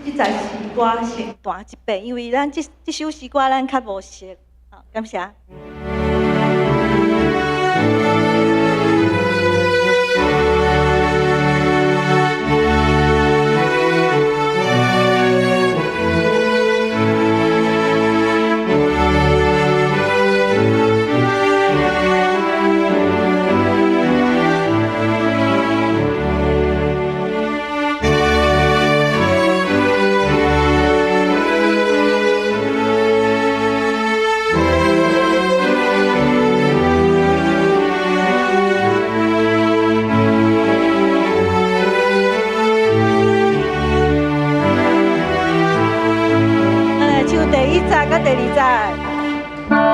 這節詩歌先彈一遍，因為咱這首詩歌咱較無熟。好，感謝。咱來唱第一節佮第二節。第二節。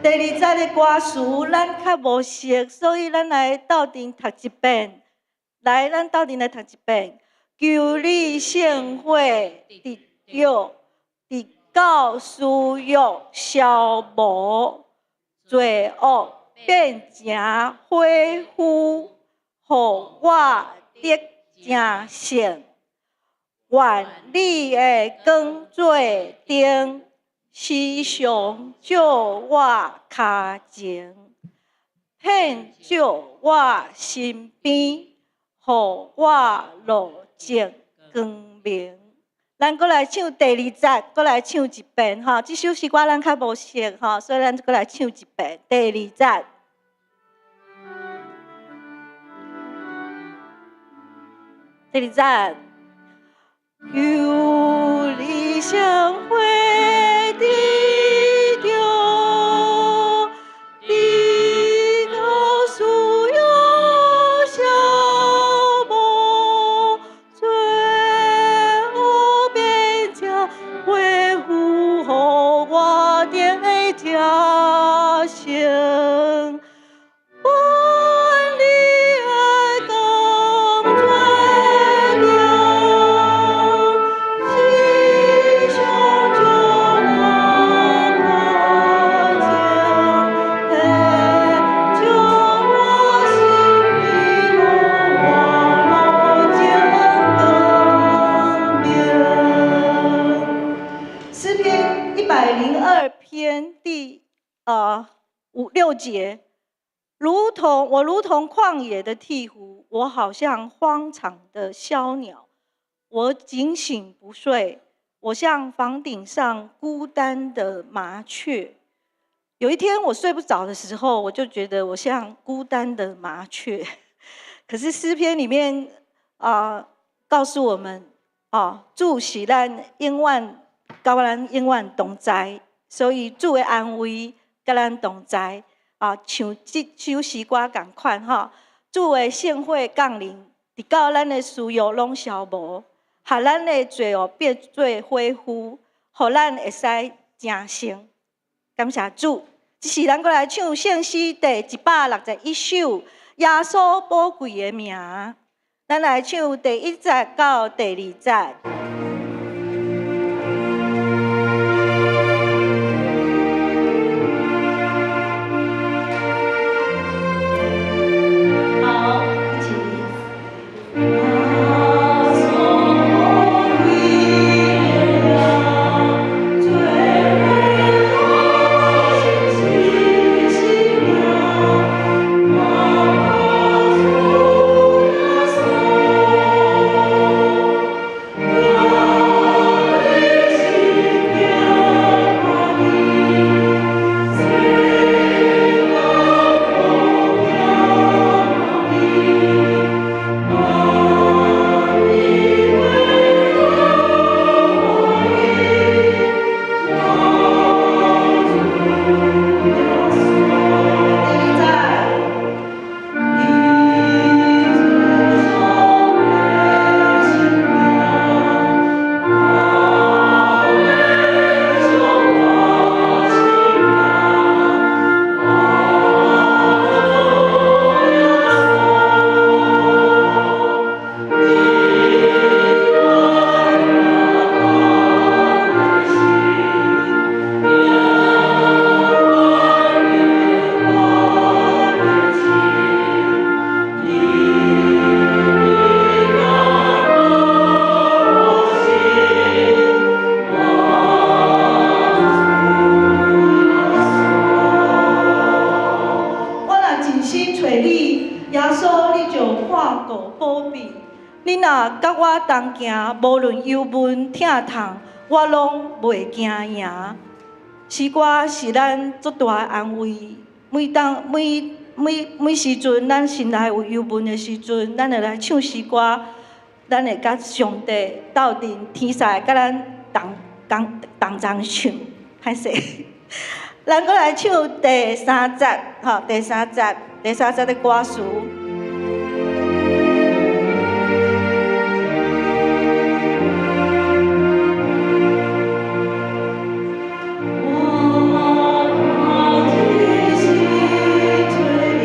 第二節的歌詞咱較無熟，所以咱來鬥陣讀一遍。來，咱鬥陣來讀一遍。求你聖火直照，直到私欲消無，罪惡變成火烌，予我得成聖。願你的光做燈，時常照我跤前，遍照我身邊，予我路正光明。咱閣來唱第二節，閣來唱一遍吼。這首詩歌咱較無熟吼，所以咱閣來唱一遍第二節。第二節。求你聖火直照，直到私欲消無，罪惡變成火烌，予我得成聖。願你的光做燈，時常照我跤前，遍照我身邊，予我路正光明。詩篇102篇第五六節。如同我如同曠野的鵜鶘，我好像荒場的梟鳥，我警醒不睡，我像房頂上孤單的麻雀。有一天我睡不着的時候，我就覺得我像孤單的麻雀。可是詩篇裡面告訴我們，主是咱永遠佮咱永遠同在，所以主的安慰佮咱同在。像這首詩歌仝款吼，主的聖火降臨，直到咱的私欲攏消無，予咱的罪惡變做火烌，予咱會使成聖。感謝主，這時咱閣來唱聖詩第161首，耶穌寶貴的名。咱來唱第一節到第二節。好，一起。耶穌寶貴的名，最美好是名，我主耶穌，我若盡心揣你，耶穌你就看顧保庇。你若佮我同行，無論憂悶疼痛，我攏袂驚贏。詩歌是咱足大的安慰。每當每每每時陣，咱心內有憂悶的時陣，咱會來唱詩歌，咱會佮上帝鬥陣，天使會佮咱同同同齊唱，歹勢。咱閣來唱第三節，吼，第三節，第三節的歌詞。我盡心揣你，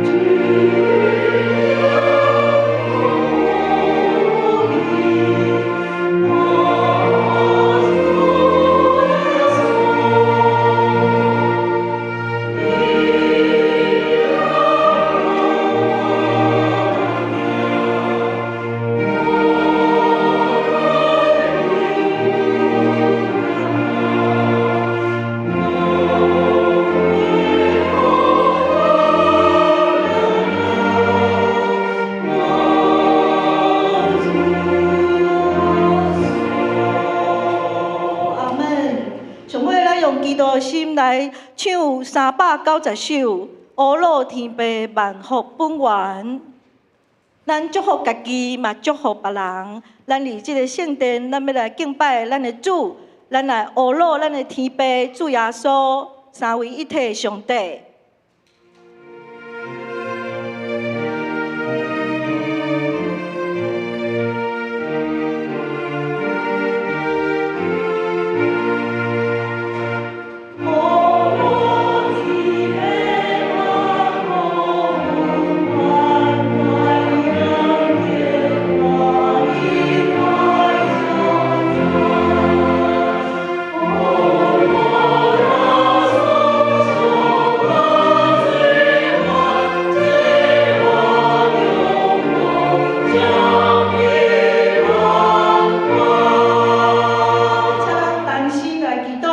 主我主耶穌。阿們。上尾咱用祈禱的心來唱390首《阿魯天父萬福本源》。咱祝福家己，嘛祝福別人。咱佇這個聖殿，咱欲來敬拜咱的主，咱來阿魯咱的天父主耶穌，三位一體上帝。阿魯天父萬福本源，萬榮耀請咱單心來祈禱。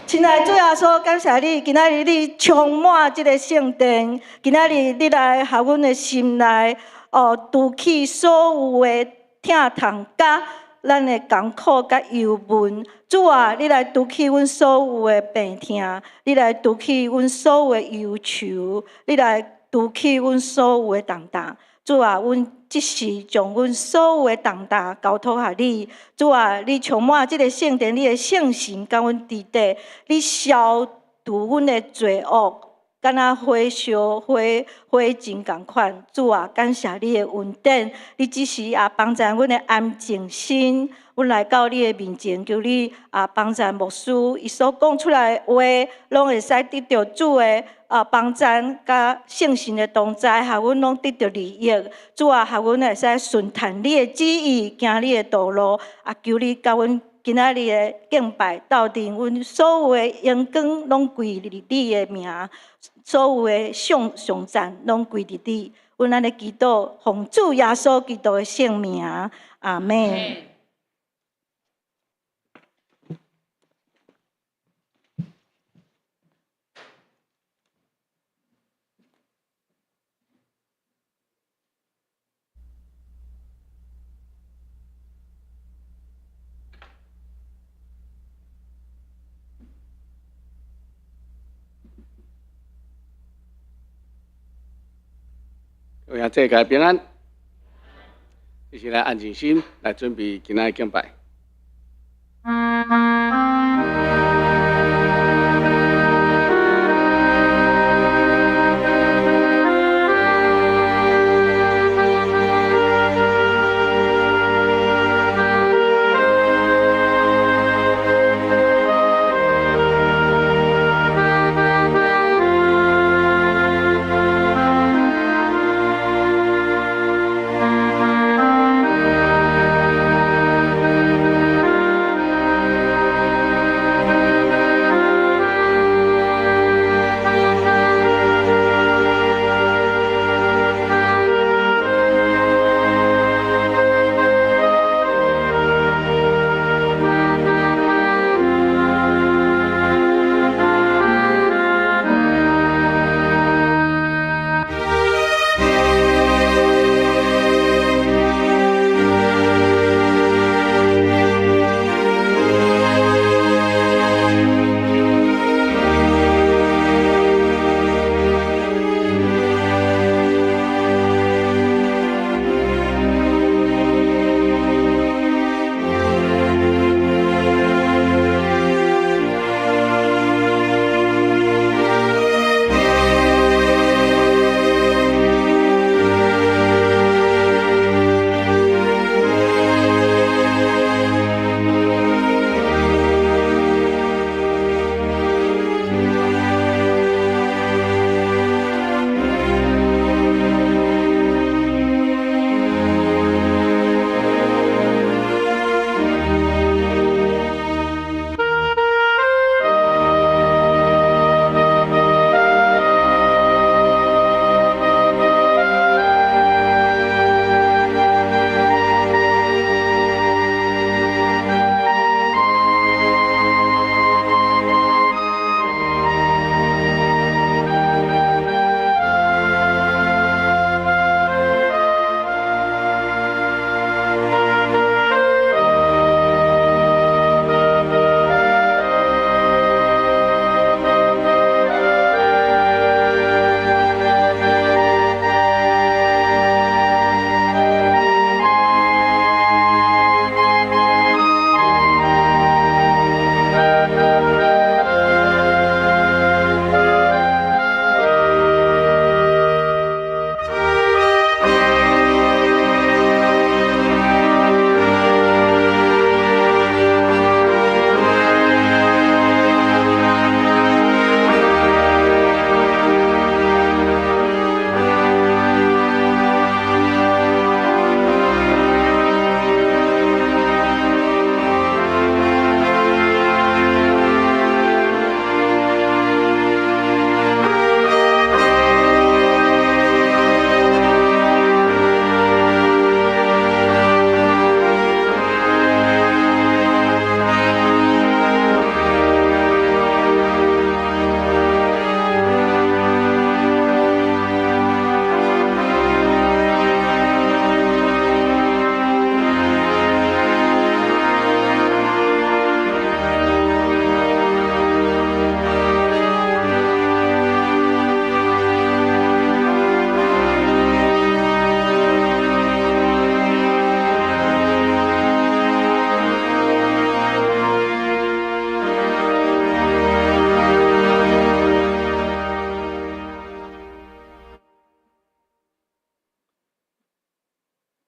親愛的主耶穌，感謝你，今仔日你充滿這個聖殿，今仔日你來予阮的心內，哦，除去所有的疼痛佮咱的艱苦佮憂悶。主啊，你來除去阮所有的病痛，你來除去阮所有的憂愁，你來除去阮所有的重擔。主啊，阮這時將阮所有的重擔交託予你。主啊，你充滿這個聖殿，你的聖神佮阮佇底，你消除阮的罪惡。敢若火燒火火燼仝款。主啊，感謝你的恩典，你這時也幫助阮的安靜心，阮來到你的面前，求你啊幫助牧師，伊所講出來的話，攏會使得著主的啊幫贊佮聖神的同在，予阮攏得著利益。主啊，予阮會使順趁你的旨意，行你的道路。啊，求你佮阮今仔日的敬拜鬥陣，阮所有的榮光攏歸佇你的名，所有的頌頌讚攏歸佇你。阮按呢祈禱，奉主耶穌基督的聖名，阿們。各位兄弟平安，一起來安靜心來準備今仔日敬拜。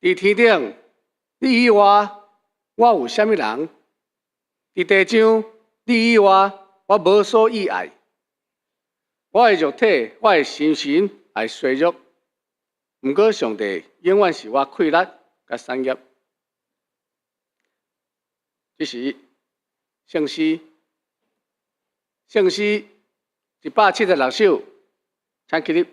佇天頂，你以外，我有啥物人？佇地上，你以外，我無所倚愛。我的肉體，我的心神會衰弱，毋過上帝永遠是我氣力佮產業。這是聖詩，聖詩176首，請起立。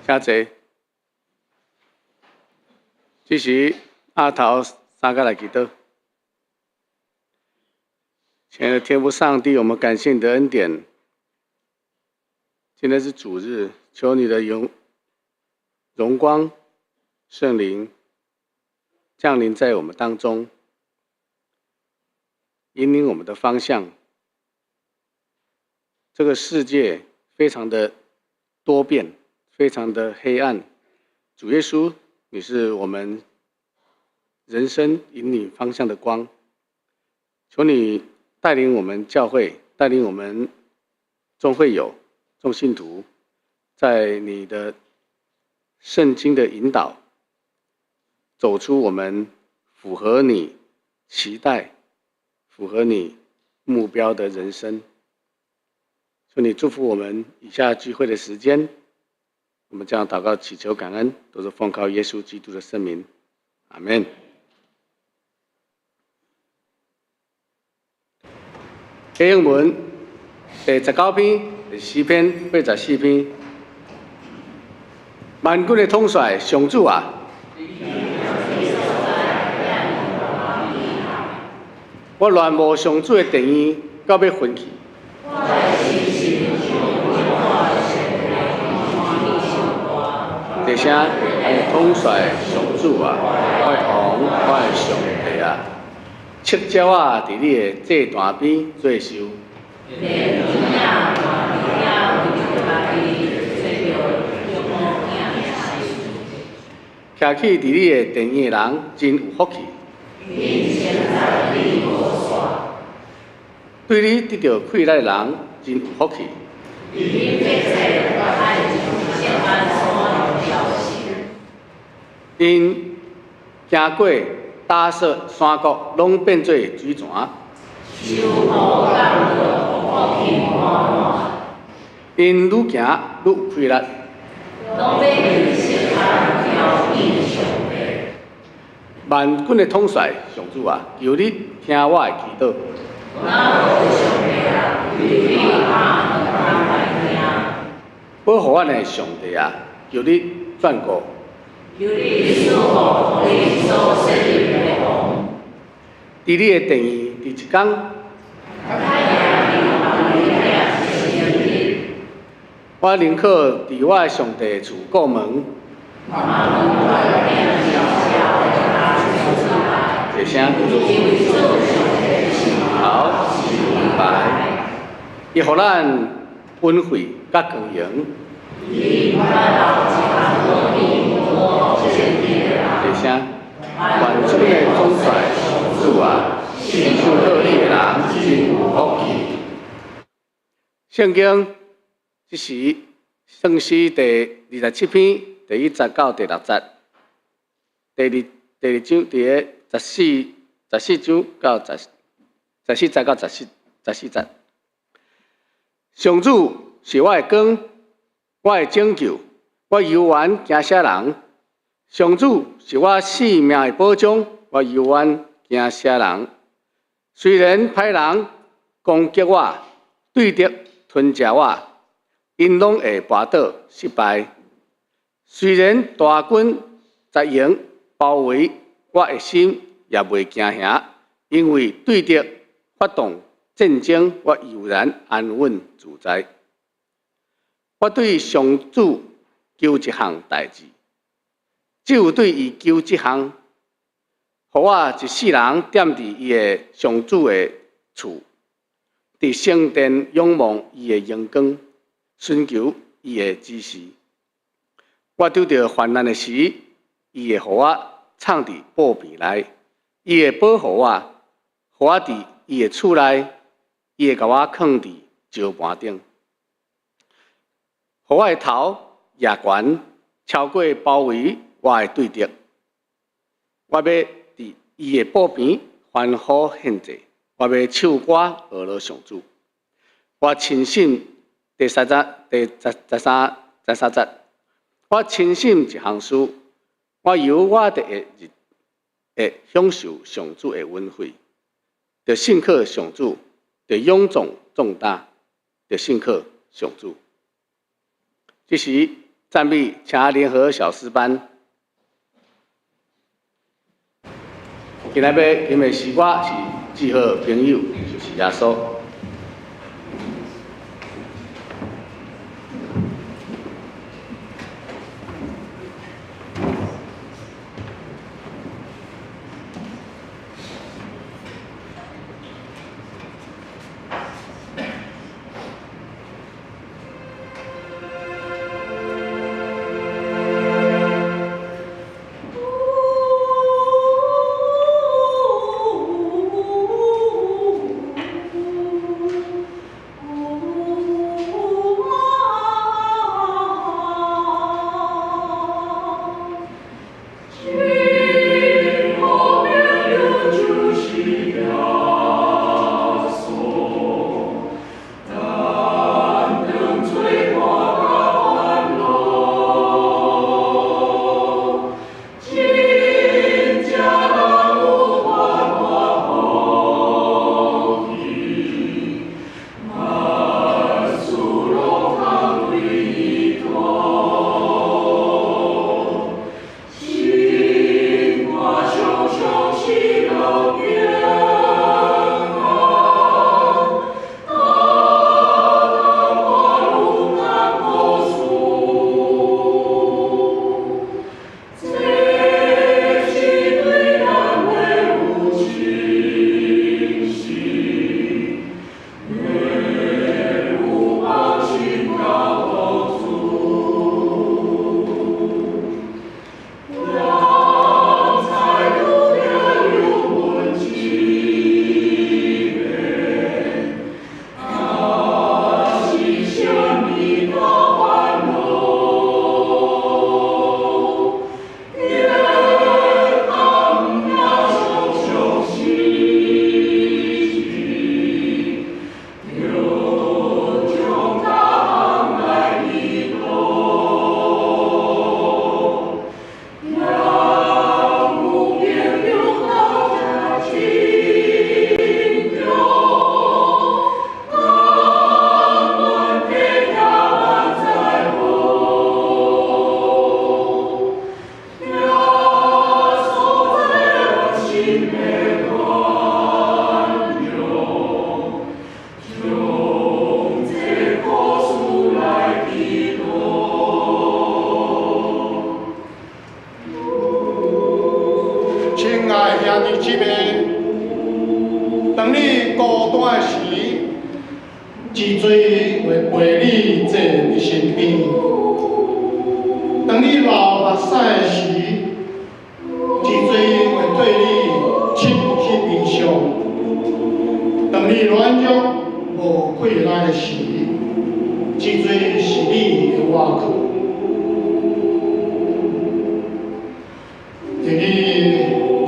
請坐。這時阿頭三個來祈禱。親愛的天父上帝，我們感謝你的恩典。今天是主日，求你的榮光、聖靈降臨在我們當中，引領我們的方向。這個世界非常的多變，非常的黑暗。主耶穌，你是我們人生引領方向的光，求你帶領我們教會，帶領我們眾會友、眾信徒，在你的聖經的引導、走出我們符合你期待、符合你目標的人生。求你祝福我們以下聚會的時間，我們這樣禱告、祈求、感恩，都是奉靠耶穌基督的聖名。阿門。經文第19篇，詩篇84篇。萬軍的統帥上主啊！我戀慕上主的殿院，到欲昏去。大聲，統帥上主啊，我的王，我的上帝啊！赤鳥仔佇你的祭壇邊做壽。徛起佇你的殿院的人真有福氣。對你得著氣力的人真有福氣。𪜶行過大雪山谷，攏變做水泉。𪜶愈行愈有氣力。萬軍的統帥上主啊，求你聽我的祈禱。保護阮的上帝啊，求你眷顧。佇你的殿院，佇一工，我寧可佇我的上帝厝顧門。大聲。好，明白。伊予咱恩惠佮光榮。大聲。萬軍的統帥主啊，信靠你的人真有福氣。聖經這是聖詩第27篇第1節到第6節，第二章佇个十四章到十四節到十四節。上主是我的光，我的拯救，我猶原驚啥人？上主是我性命的保障，我猶原驚啥人？雖然歹人攻擊我，對敵吞食我，𪜶攏會跋倒失敗。雖然大軍紮營包圍，我的心也袂驚嚇，因為對敵發動戰爭，我猶然安穩自在。我對上主求一項代誌，只有對伊求這項，予我一世人踮佇伊的上主的厝，佇聖殿仰望伊的榮光，尋求伊的指示。我拄著患難的時，伊會予我藏佇寶瓶內，伊會保護我，予我佇伊的厝內，伊會共我囥佇石盤頂，予我的頭舉懸，超過包圍我的對敵。我欲佇伊的寶邊歡呼獻祭，我欲唱歌呵咾上主。我深信第三節第十十三十三節，我深信一項事，我猶我佇會日會享受上主的恩惠，著信靠上主，著勇壯壯膽，著信靠上主。這時讚美，請聯合小詩班。今仔欲吟的詩歌是《至好朋友就是耶穌》。己執的。當你孤單的時，真濟會陪你坐佇身邊；當你流目屎的時，真濟會替你拭去悲傷；當你軟弱無氣力的時，真濟是你的倚靠。佇你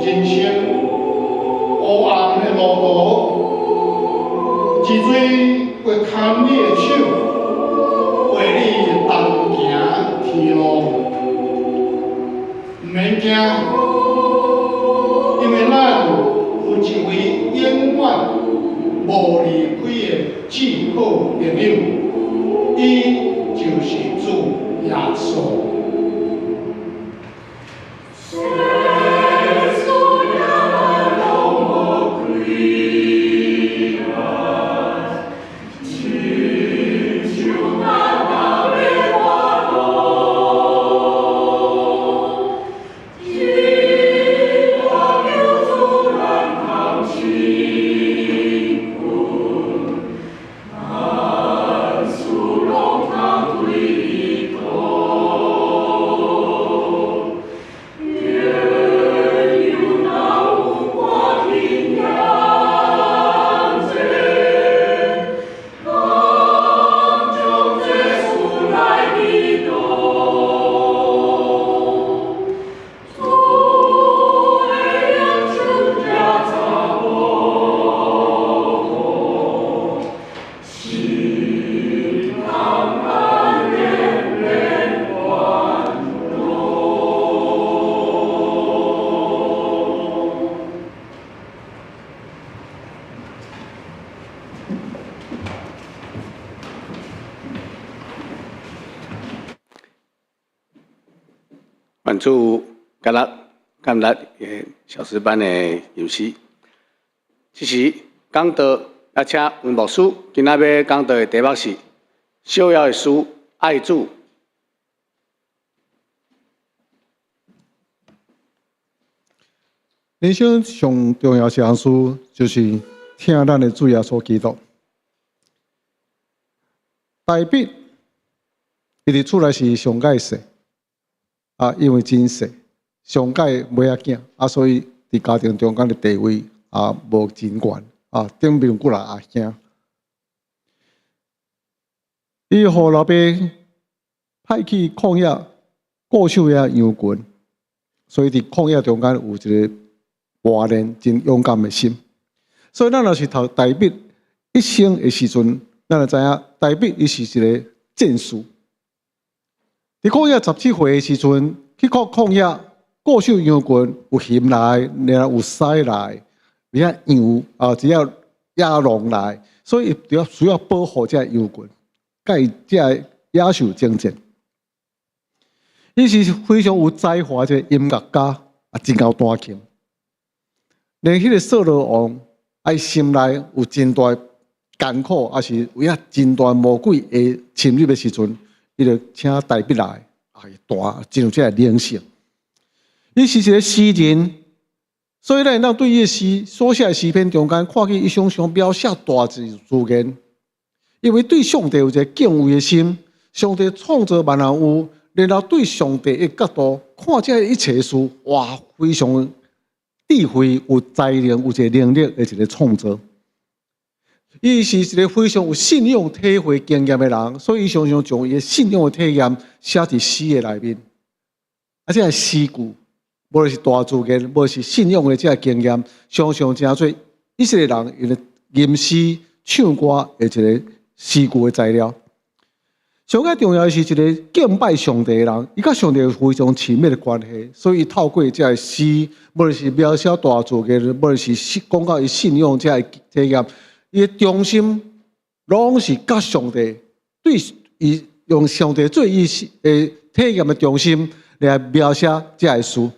人生黑暗的路途，真濟會牽你的手，陪你同行天路。毋免驚，因為咱有一位永遠無離開的至好朋友，伊就是主耶穌。愿主感恩感恩小诗班的吟诗。这时讲道，也请黄牧师今仔欲讲道的题目是小妖的诗爱主。人生上重要一项事，就是疼咱的主耶穌基督。大衛伊佇厝內是上蓋細，啊，因為真細，上蓋尾仔囝，啊，所以佇家庭中間的地位啊無真懸，啊，頂面有幾若阿兄。伊予老爸派去曠野顧守遐羊群，所以佇曠野中間有一個磨練真勇敢的心。所以咱若是讀大衛一生的時陣，咱就知影大衛伊是一個戰士。佇曠野17歲的時陣，去曠曠野顧守羊群，有熊來，然後有獅來，而且羊啊，只要野狼來，所以伊需要保護這羊群，佮伊這野獸爭戰。伊是非常有才華一個音樂家，啊，真𠢕彈琴。連彼個掃羅王，伊心內有真大艱苦，抑是有遐真大魔鬼的侵入的時陣，伊就請大衛來，啊，伊彈真有這个靈性。伊是一個詩人，所以咱會當對伊的詩所寫的詩篇中間，看見伊常常描寫大自然，因為對上帝有一個敬畏的心，上帝創造萬有，然後對上帝的角度看這一切事，哇，非常智慧、有才能、有一個能力的一個創造。伊是一個非常有信仰體會經驗的人，所以伊常常將伊的信仰的體驗寫佇詩的內面。啊，這个詩句，無論是大自然，無論是信仰的這个經驗，常常成做以色列人用來吟詩唱歌的一個詩句的材料。上較重要的是一個敬拜上帝的人，伊佮上帝有非常親密的關係，所以透過這个詩，無論是描寫大自然，無論是講到伊信仰這个體驗，伊的中心攏是佮上帝，對伊用上帝做伊的體驗的中心來描寫這个詩。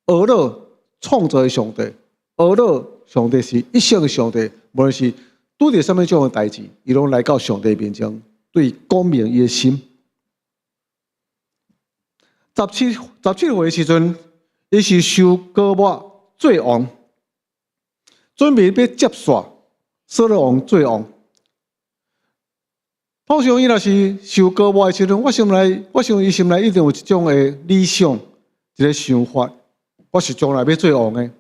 學樂創造的上帝，學樂上帝是一生的上帝，無論是拄著啥物種的代誌，伊攏來到上帝面前，對講明伊的心。17歲的時陣，伊是受膏抹做王。準備欲接煞掃羅王做王。通常伊若是受膏抹的時陣，我想伊心內一定有一種的理想，一個想法，我是將來欲做王的，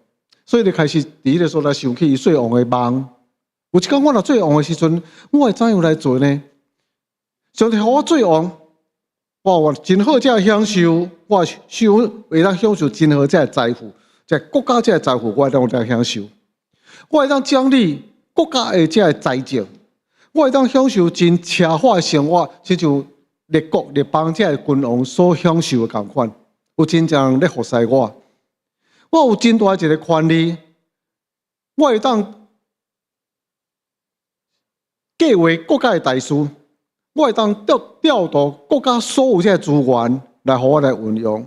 所以就開始佇彼个所在想起伊做王的夢。有一工我若做王的時陣，我會怎樣來做呢？上帝予我做王，我有真好這享受，我想會當享受真好這財富，這國家這財富，我會當來享受。我會當掌理國家的這財政，我會當享受真奢華的生活，親像列國列邦這君王所享受的仝款。有真濟人咧服侍我，我有真大一个權力，我會當計劃國家的大事，我會當調度國家所有這資源來予我來運用。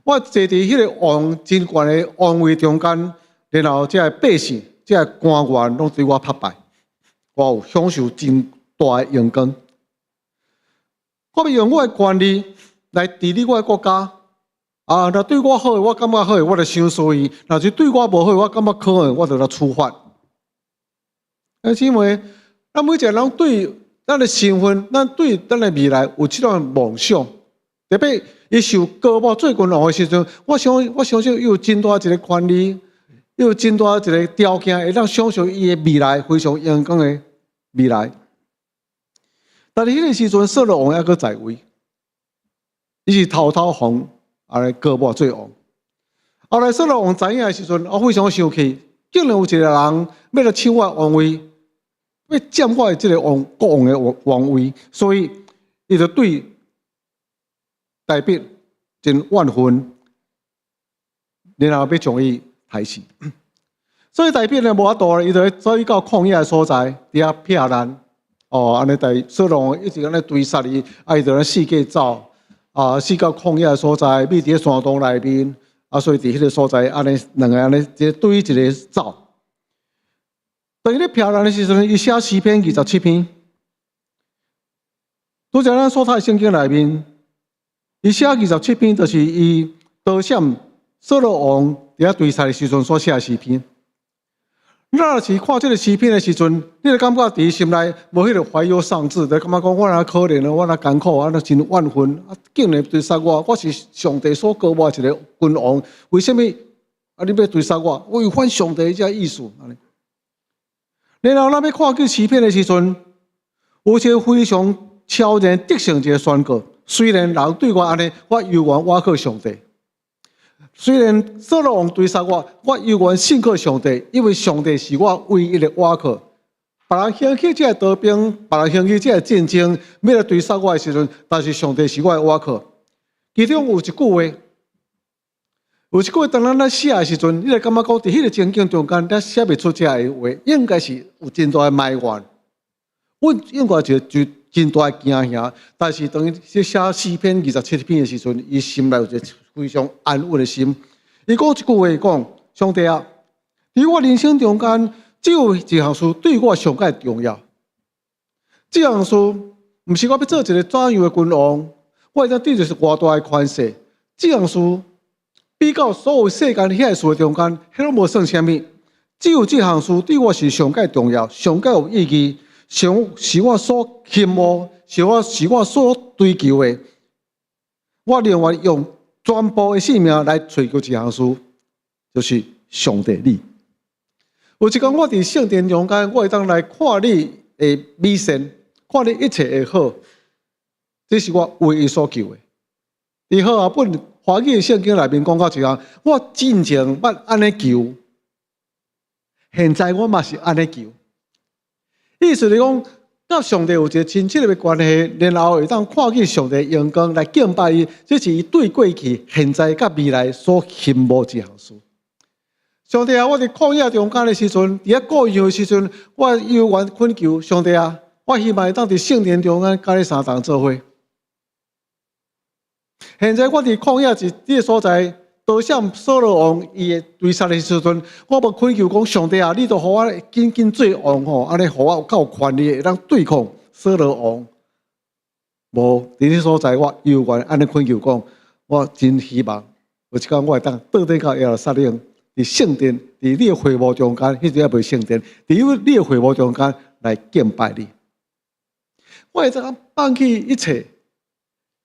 我坐佇彼个王真懸的王位中間，然後這百姓、這官員攏對我拍拜，我有享受真大的榮光。我欲用我的權力來治理我的國家。啊，若對我好的，我感覺好的，我就賞賜伊；若是對我無好的，我感覺可恨，我就來處罰。姊妹，咱每一個人對咱的身份，咱對咱的未來有這種夢想。特別伊受膏抹做君王的時陣，我相信伊有真大一个權力，伊有真大一个條件，會當想像伊的未來非常榮光的未來。但是彼个時陣，掃羅王猶閣在位，伊是偷偷予按呢膏抹做王。後來掃羅王知影的時陣，我非常生氣，竟然有一個人欲來搶我的王位，欲佔我的這个王國王的王位，所以伊就對大衛真怨恨，然後欲將伊刣死。所以大衛呢無法度，伊就走去到曠野的所在，佇遐避難。哦，按呢大掃羅王一直按呢追殺伊，啊，伊就咧四界走，啊，四到曠野的所在，覕佇咧山洞內面，啊，所以佇彼个所在，按呢兩个按呢一个對一个走。當伊咧避難的時陣，伊寫詩篇27篇。拄才咱所讀的聖經內面，伊寫二十七篇，就是伊躲閃掃羅王佇遐追殺的時陣所寫的詩篇。你若是看這个詩篇的時陣，你就感覺佇心內無彼个懷憂喪志，就感覺講我若可憐啊，我若艱苦啊，若真怨恨啊，竟然追殺我，我是上帝所膏抹一个君王，為啥物啊？你欲追殺我？違反上帝這意思。然後咱欲看見詩篇的時陣，有一个非常超然得勝一个宣告。雖然人對我按呢，我猶原倚靠上帝。雖然掃羅王追殺我，我猶原信靠上帝，因為上帝是我唯一的倚靠。別人興起這个刀兵，別人興起這个戰爭，欲來追殺我的時陣，但是上帝是我的倚靠。其中有一句話，有一句話，當咱咧寫的時陣，你會感覺講佇彼个情景中間，咱寫袂出這个話，應該是有真大的埋怨，阮應該就就真大的驚嚇。但是當伊寫詩篇二十七篇的時陣，伊心內有一个非常安穩的心。伊講一句話，講上帝啊，佇我人生中間，只有一項事對我上蓋重要。這項事毋是我欲做一个怎樣的君王，我會當得著是偌大的權勢。這項事比較所有世間遐个事中間，彼攏無算啥物。只有這項事對我是上蓋重要、上蓋有意義，上是我所希望、是我所追求的。我寧願用全部的性命來追求這項事，就是上帝你。有一工我佇聖殿中間，我會當來看你的美善，看你一切的好，這是我唯一所求的。佇和合本華語的聖經內面講到一項，我進前捌按呢求，現在我嘛是按呢求。意思是講，佮上帝有一个親切的關係，然後會當看見上帝榮光來敬拜伊，這是伊對過去、現在佮未來所希望一項事。上帝啊，我佇曠野中間的時陣，佇遐顧羊的時陣，我猶原懇求上帝啊，我希望會當佇聖殿中間佮你相同做伙。現在我佇曠野一這个所在，躲閃掃羅王伊的追殺的時陣，我無懇求講上帝啊，你著予我緊緊做王吼，按呢予我有較有權力，會當對抗掃羅王。無，佇這所在，我猶原按呢懇求講，我真希望有一工我會當倒轉到耶路撒冷，佇聖殿，佇你的會幕中間，彼陣猶未聖殿，佇你的會幕中間來敬拜你。我會當放棄一切，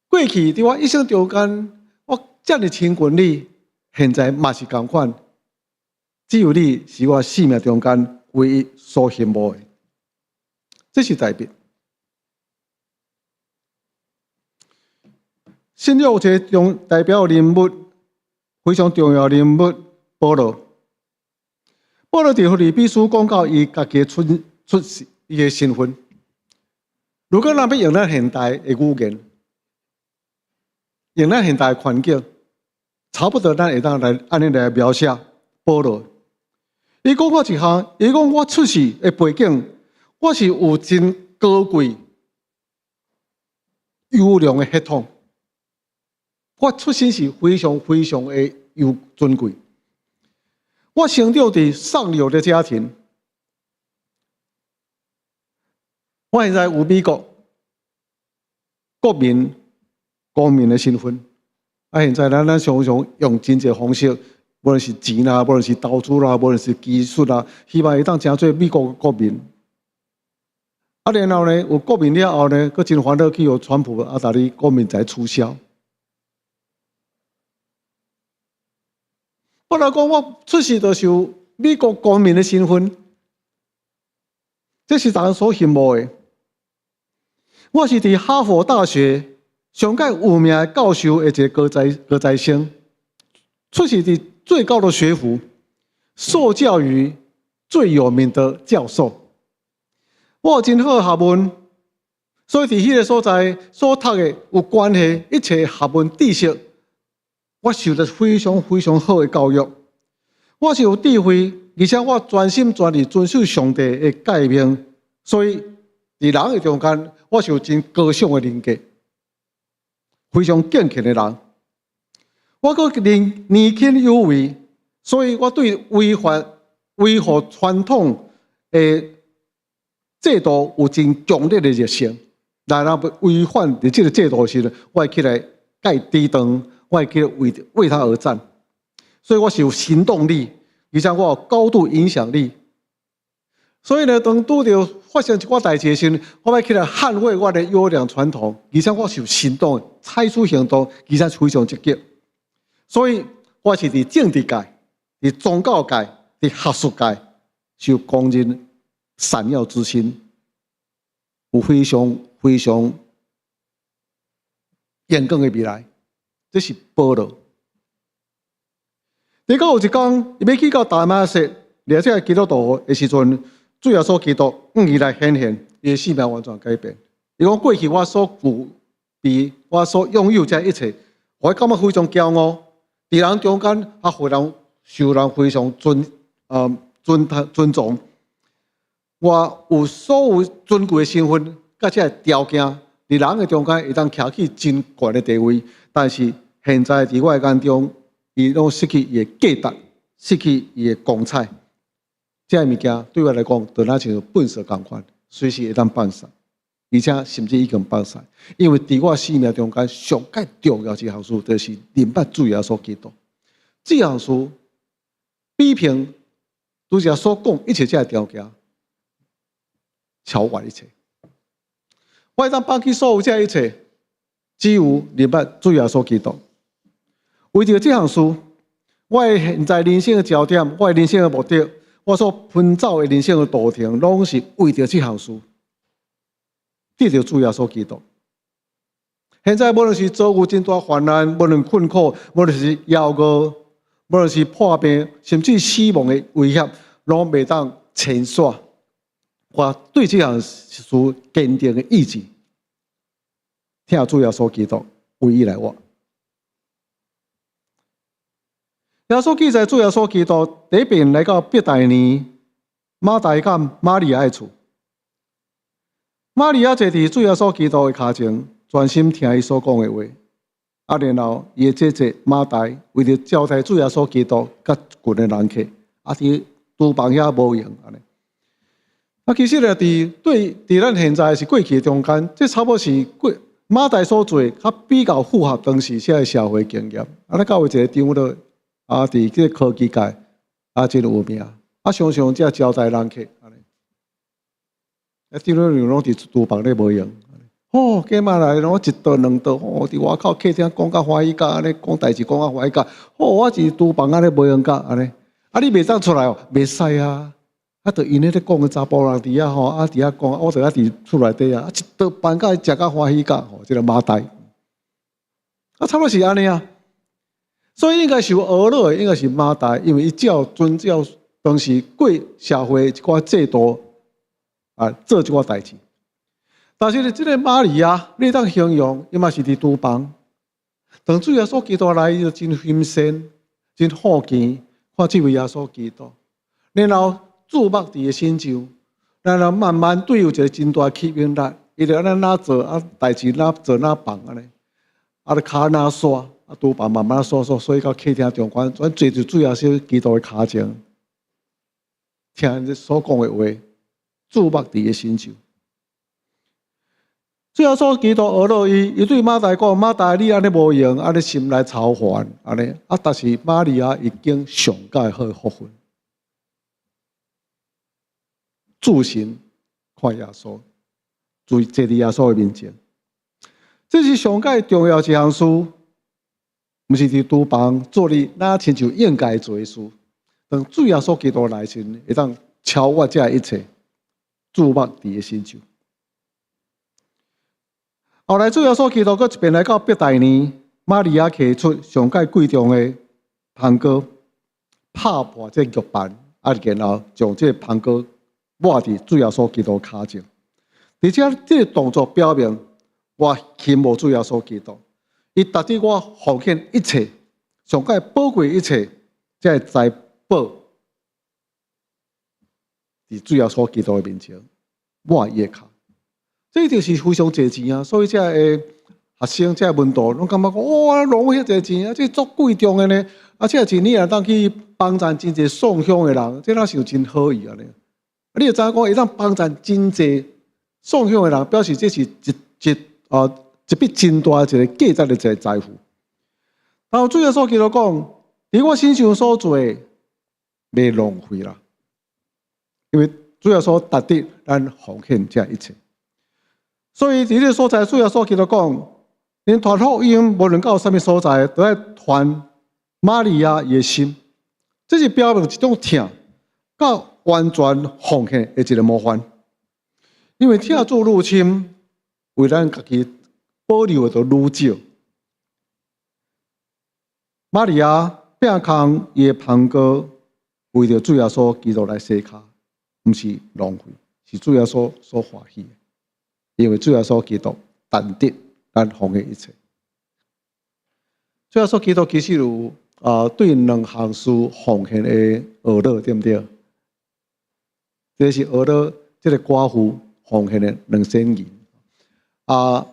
過去佇我一生中間，我遮爾親近你，現在嘛是仝款。只有你是我生命中間唯一所羨慕的，這是代表。新約有一个重代表人物，非常重要人物，保羅。保羅佇腓立比書講到伊家己出出世伊的身份。如果咱欲用咱現代的語言，用咱現代的環境，差不多咱會當來按呢來描寫保羅。伊講過一項，伊講我出世的背景，我是有真高貴、優良的血統。我出身是非常非常的有尊貴。我生長佇上流的家庭。我現在有美國國民公民的身份。啊，現在咱常常用真濟方式，無論是錢啦，無論是投資啦，無論是技術啦，希望會當成做美國國民。啊，然後呢，有國民了後呢，閣真煩惱去予川普啊，共你國民再取消。本來講我出世就是有美國公民的身份，這是大家所羨慕的。我是佇哈佛大學上蓋有名的教授的一个高材生，出世佇最高的學府，受教於最有名的教授。我有真好的學問，所以佇彼个所在所讀的有關係一切學問知識，我受著非常非常好的教育。我是有智慧，而且我全心全意遵守上帝的誡命，所以佇人的中間，我是有真高尚的人格，非常敬虔的人。我閣年年輕有為，所以我對違反維護傳統的制度有真強烈的熱誠。來人違反佇這个制度時，我會起來共伊抵擋，我會起來為他而戰。所以我是有行動力，而且我有高度影響力。所以呢，當拄著發生一寡代誌的時陣，我欲起來捍衛我的優良傳統，而且我是有行動，採取行動，而且非常積極。所以我是佇政治界、佇宗教界、佇學術界，是有公認閃耀之星，有非常非常遠景的未來。這是保羅。結果有一工，伊欲去到大馬色，掠這个基督徒的時陣，主耶穌基督向伊來顯現，伊的生命完全改變。伊講過去我所具備、我所擁有這一切，我感覺非常驕傲。佇人中間啊，予人受人非常尊重。我有所有尊貴的身份，佮這个條件，佇人的中間會當徛起真懸的地位。但是現在佇我的眼中，伊攏失去伊的價值，失去伊的光彩。這个物件對我來講，就若像糞埽仝款，隨時會當放散，而且甚至已經放散。因為佇我生命中間上蓋重要一項事，就是認捌主耶穌基督。這項事比拼拄才所講一切這个條件，超越一切。我會當放棄所有這一切，只有認捌主耶穌基督。為著這項事，我的現在人生的焦點，我的人生的目的，我所奔走的人生的路程，攏是為著這項事，得著主耶穌基督。現在無論是遭遇真大患難，無論困苦，無論是枵餓，無論是破病，甚至死亡的威脅，攏袂當遷徙。我對這項事堅定的意志，聽主耶穌基督唯一來活。耶穌記載，主耶穌基督第一遍來到伯大尼，馬大佮瑪利亞的厝。瑪利亞坐佇主耶穌基督的跤前，專心聽伊所講的話。啊，然後伊的姐姐馬大為著招待主耶穌基督佮群的人客，啊，佇廚房遐無閒按呢。啊，其實咧，佇對佇咱現在是過去的中間，這差不多是過馬大所做，較比較符合當時這个社會經驗。啊，咱教會一個長老，啊，佇這个科技界，啊，真有名，啊，常常遮招待人客，按呢。啊，丈母娘攏佇廚房咧無閒。哦，今仔來攏一桌兩桌，哦，佇外口客廳講甲歡喜甲按呢，講代誌講甲歡喜甲。哦，我佇廚房按呢無閒甲按呢。啊，你袂當出來哦，袂使啊。啊，就𪜶咧咧講個查埔人佇遐吼，啊，佇遐講，我就啊佇厝內底啊，一桌飯甲食甲歡喜甲，吼，這個馬大。啊，差不多是按呢啊。所以應該是有學落的，應該是馬大，因為伊照遵照當時過社會一寡制度啊，做這寡代誌。但是呢，這個瑪利亞，你當形容，伊嘛是佇廚房。當主耶穌基督來，伊就真欣羨、真好奇，看這位耶穌基督，然後注目佇伊的身上，然後慢慢對有一個真大吸引力，伊就按呢哪做啊，代誌哪做哪放按呢，啊，咧跤哪刷，啊，廚房慢慢刷刷，刷到客廳中間，轉坐佇主耶穌基督的跤前，聽伊所講的話，注目佇伊的身上。主耶穌基督學落伊，伊對馬大講：馬大，你按呢無閒，按呢心內操煩，按呢啊！但是瑪利亞已經上蓋好福分，注神看耶穌，坐坐佇耶穌的面前，這是上蓋重要一項事，毋是佇廚房做你若親像應該做的事。當主耶穌基督來時，會當超越這一切，注目佇伊的身上。後來主耶穌基督閣一遍來到伯大尼，瑪利亞提出上蓋貴重的香膏，拍破這個玉盤，啊，然後將這個香膏抹佇主耶穌基督跤前。而且這個動作表明，我傾慕主耶穌基督，伊值得我奉獻一切，上蓋寶貴一切，這個財寶佇主耶穌基督的面前，抹伊的跤。這就是非常濟錢啊！所以這個學生、這個門徒攏感覺講：哇，浪費遐濟錢啊！這足貴重的呢！啊，這個錢你若當去幫贊真濟送香的人，這若是有真好意按呢。啊，你就知影講會當幫贊真濟送香的人，表示這是一一啊一筆真大一個價值的一個財富。然後主耶穌基督講：佇我身上所做的，袂浪費啦，因為主耶穌值得咱奉獻這一切。所以佇這個所在，主耶穌基督講，𪜶傳福音無論到啥物所在，都愛傳瑪利亞伊的心。這是表明一種疼，佮完全奉獻的一個模範。因為疼主愈深，為咱家己保留的就愈少。瑪利亞摒空伊的香膏，為著主耶穌基督來洗跤，毋是浪費，是主耶穌所歡喜的。因為主耶穌基督值得咱奉獻一切。主耶穌基督其實有啊對兩項事奉獻的學樂，對毋對？這是學樂這個寡婦奉獻的2仙銀。啊，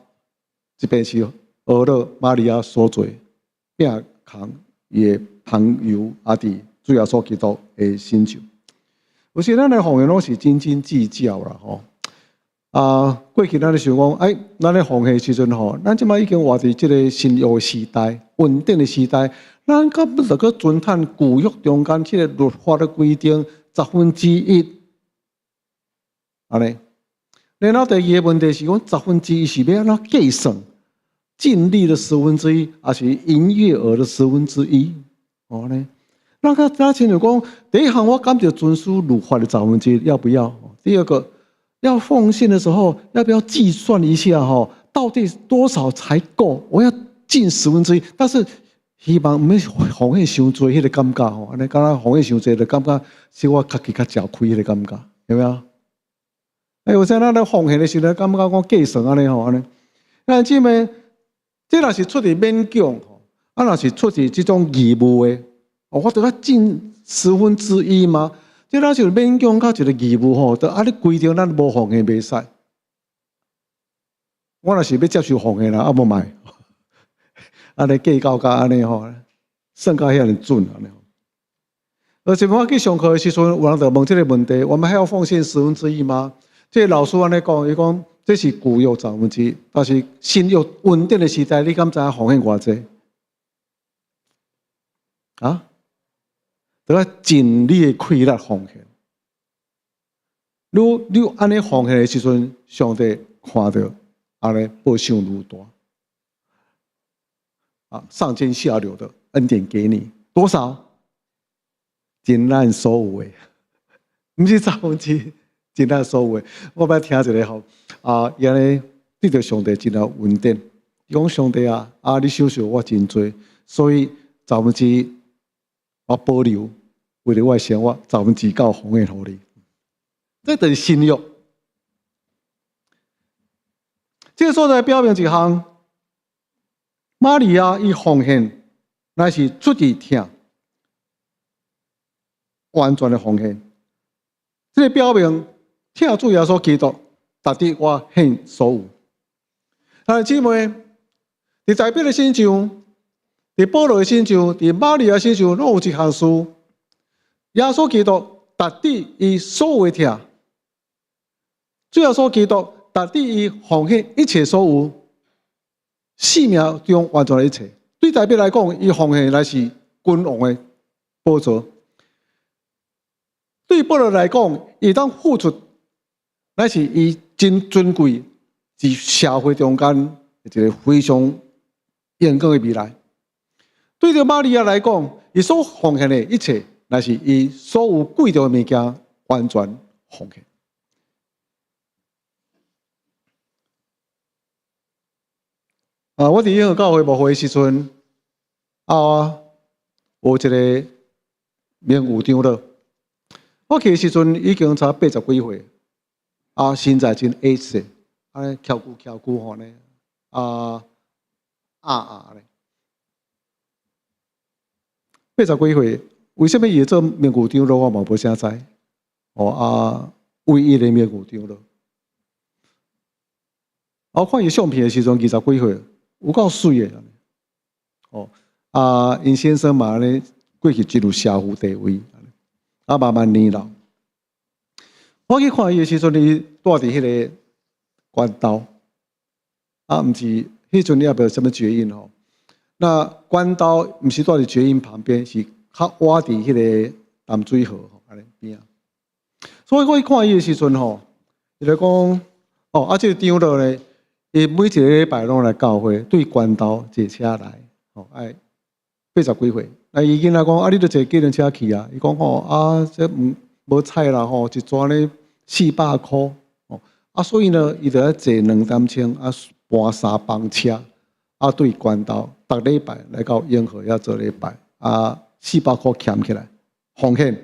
這邊是學樂瑪利亞所做摒空伊的香油，啊，佇主耶穌基督的身上。有時咱的奉獻攏是斤斤計較啦，吼。啊，過去咱咧想講，哎，咱咧奉獻時陣吼，咱這擺已經活佇這個新約時代，穩定的時代，咱敢欲著閣遵趁舊約中間這個律法的規定，1/10，按呢。然後第二個問題是講，十分之一是欲按怎計算？淨利的十分之一，抑是營業額的十分之一？哦呢？那個那親像講，第一項我敢著遵守律法的十分之一，要不要？第二個，要奉獻的時候，要不要計算一下？哈，到底多少才夠？我要盡十分之一，但是希望毋免奉獻傷濟，彼個感覺吼，按呢敢若奉獻傷濟，就感覺是我家己較食虧彼個感覺，有沒有？哎，有時咱咧奉獻的時陣，感覺講計算按呢吼按呢。咱姊妹，這若是出自勉強吼，啊，若是出自這種義務的，哦，我著愛盡十分之一嗎？這若是勉強佮一個義務吼，就按呢規定咱無奉獻袂使。我若是欲接受奉獻啦，啊無賣，按呢計較甲按呢吼，算甲遐爾準按呢。而且我去上課的時陣，有人就問這個問題：我們還要奉獻十分之一嗎？這個老師按呢講，伊講這是舊約十分之一，但是新約穩定的時代，你敢知影奉獻偌濟？啊？著愛盡你的氣力奉獻。你按呢奉獻的時陣，上帝看著按呢報賞愈大。啊，上尖下流的恩典給你多少？盡咱所有的，毋是十分之一，盡咱所有的。我捌聽一个吼，啊，伊按呢對著上帝真有恩典。伊講上帝啊，啊，你賞賜我真濟，所以十分之一我保留，為著我的生活，十分之九奉獻予你。這就是新約。這个所在表明一項，瑪利亞伊奉獻，乃是出自疼，完全的奉獻。這个表明，疼主耶穌基督，值得我獻所有。兄弟姊妹，佇大衛的身上，佇保羅的身上，佇瑪利亞身上，攏有一項事。耶穌基督值得伊所有的疼，主耶穌基督值得伊奉獻一切所有，生命中完全的一切。對大衛來講，伊奉獻乃是君王的寶座；對保羅來講，伊當付出，乃是伊真尊貴，佇社會中間一个非常榮光的未來。對著瑪利亞來講，伊所奉獻的一切，乃是伊所有貴重的物件完全奉獻。啊！我佇永和教會牧會的時陣，啊，有一个名譽長老。我去的時陣已經差八十幾歲，啊，身材真矮細，按呢翹久翹久吼呢，啊啊啊咧。八十幾歲，為啥物伊會做名譽長老？我嘛無啥知。哦啊，唯一的名譽長老。我看伊相片的時陣，二十幾歲。有夠媠的，哦，啊，𪜶先生嘛按呢過去真有社會地位，啊，慢慢年老。我去看伊的時陣，伊蹛佇彼个關刀，啊，毋是彼陣猶無啥物絕印吼。那關刀毋是蹛佇絕印旁邊，是較倚佇彼个淡水河吼，按呢邊仔。所以我去看伊的時陣吼，伊就講，哦，啊，這个長老咧。伊每一个禮拜攏來教會，對關刀坐車來，吼，愛八十幾歲。啊，伊囡仔講，啊，你著坐計程車去啊？伊講吼，啊，這毋無彩啦吼，一逝呢四百箍，吼，啊，所以呢，伊著愛坐兩點鐘，啊，搬三班車，啊，對關刀，逐禮拜來到永和遐做禮拜，啊，四百箍儉起來，奉獻。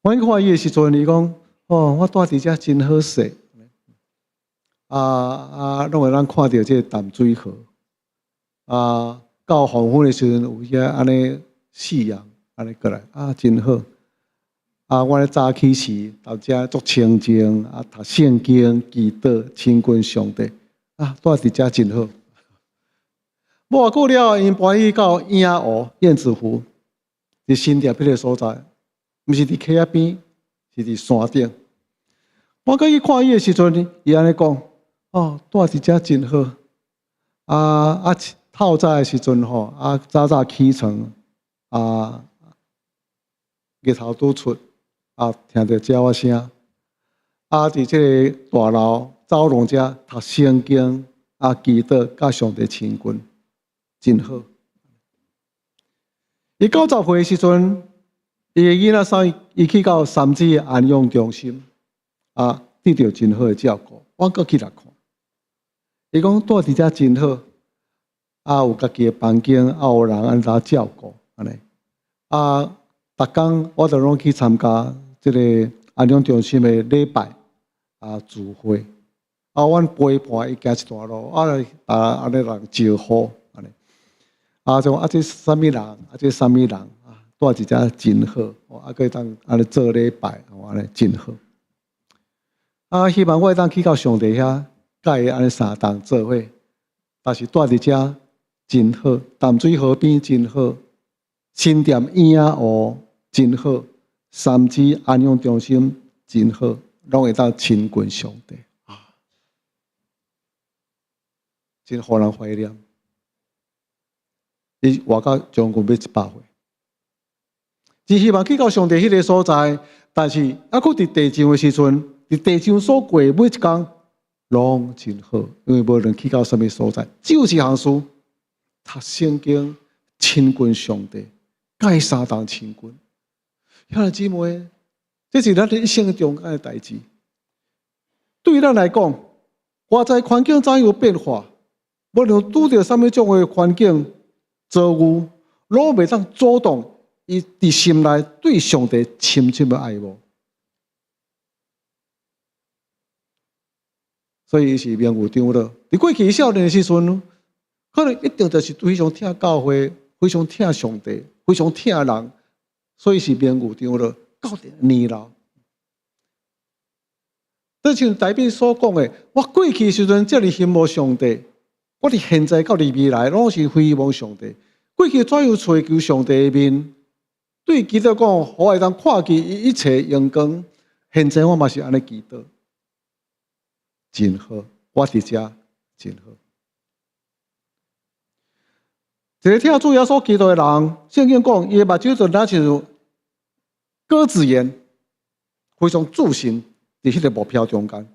我去看伊的時陣，伊講，哦，我蹛佇遮真好勢。啊啊，攏會當看著這个淡水河。啊，到黃昏的時陣，有遐按呢夕陽按呢過來，啊，真好。啊，我咧早起時到遮足清靜，啊，讀聖經、祈禱、親近上帝。啊，蹛佇遮真好。無偌久了，𪜶搬去到影湖、燕子湖，佇新店彼个所在，毋是佇溪仔邊，是佇山頂。我閣去看伊的時陣，伊按呢講。哦，蹛佇遮真好。啊啊，透早的時陣吼，啊早早起床，啊日頭拄出，啊聽著鳥仔聲，啊佇這个大樓走廊遮讀聖經，啊祈禱，佮上帝親近，真好。伊九十歲的時陣，伊的囡仔送伊伊去到三芝的安養中心，啊得著真好的照顧。我閣去來看。伊講蹛佇遮真好，啊有家己的房間，啊有人按怎照顧，按呢。啊，逐工我都攏去參加這个安養中心的禮拜啊聚會。啊，阮陪伴伊行一段路，啊啊按呢人招呼，按呢。啊，就講啊這啥物人，啊這啥物人，啊蹛佇遮真好，啊閣會當按呢做禮拜，按呢真好。啊，希望我會當去到上帝遐。佮伊按呢相同做伙，但是蹛佇遮真好，淡水河邊真好，新店影湖真好，三芝安養中心真好，攏會當親近上帝啊，真予人懷念。伊活到將近欲100歲，真希望去到上帝彼个所在，但是猶閣佇地上的時陣，佇地上所過的每一工攏真好，因為無論去到啥物所在，只有一項事，讀聖經、親近上帝，佮伊相當親近。兄弟姊妹，這是咱一生中間的代誌。對咱來講，外在環境怎樣變化，無論拄著啥物種的環境遭遇，攏袂當阻擋伊佇心內對上帝深深的愛慕。所以伊是名譽長老。佇過去少年的時陣，可能一定就是非常疼教會，非常疼上帝，非常疼人，所以是名譽長老。到年老，就像大衛所講的，我過去時陣遮爾羨慕上帝，我佇現在到佇未來攏是非望上帝。過去怎樣揣求上帝的面，對基督講，予我會當看見伊一切榮光。現在我嘛是按呢祈禱，真好，我佇遮真好。一个疼主耶穌基督的人，聖經講，伊的目睭就若像鴿子眼，非常自信佇彼个目標中間。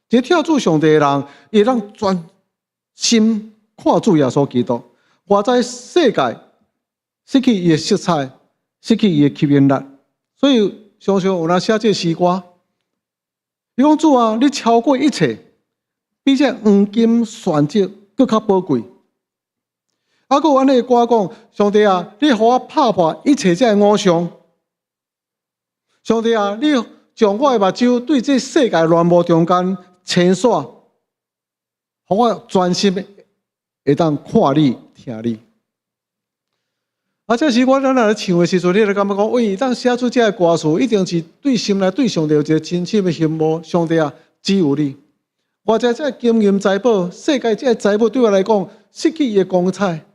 一个疼主上帝的人，伊會當專心看主耶穌基督。外在世界失去伊的色彩，失去伊的吸引力，所以常常有人寫這个詩歌。伊講主啊，你超過一切，比這黃金鑽石閣較寶貴。啊，閣有按呢歌講，上帝啊，你予我拍破一切這个偶像。上帝啊，你將我的目睭對這世界亂霧中間清洗，予我專心會當看你、聽你。啊，這時我咱若咧唱的時陣，你就感覺講，喂，當寫出這个歌詞，一定是對心內對上帝有一個真深的羨慕。上帝啊，只有你。我知這金銀財寶，世界這財寶對我來講，失去伊的光彩。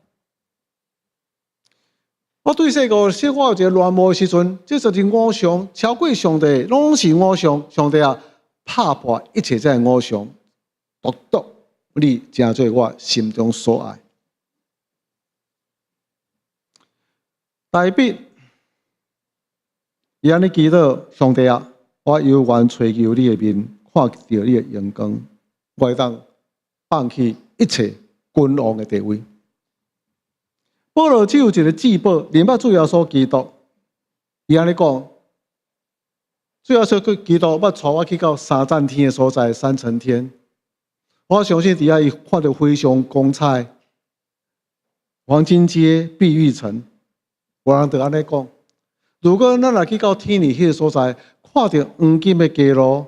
我對世界，說我有一個戀慕的時陣，這就是偶像，超過上帝，攏是偶像。上帝啊，拍破一切這个偶像，獨獨你成做我心中所愛。大衛，伊按呢祈禱，上帝啊，我猶願揣求你的面，看著你的榮光，我會當放棄一切君王的地位。保羅只有一个至寶，認捌主耶穌基督。伊按呢講，主耶穌基督捌帶我去到三層天的所在，三層天。我相信佇遐伊看著非常光彩，黃金街、碧玉城。有人就按呢講，如果咱若去到天裡彼个所在，看著黃金的街路，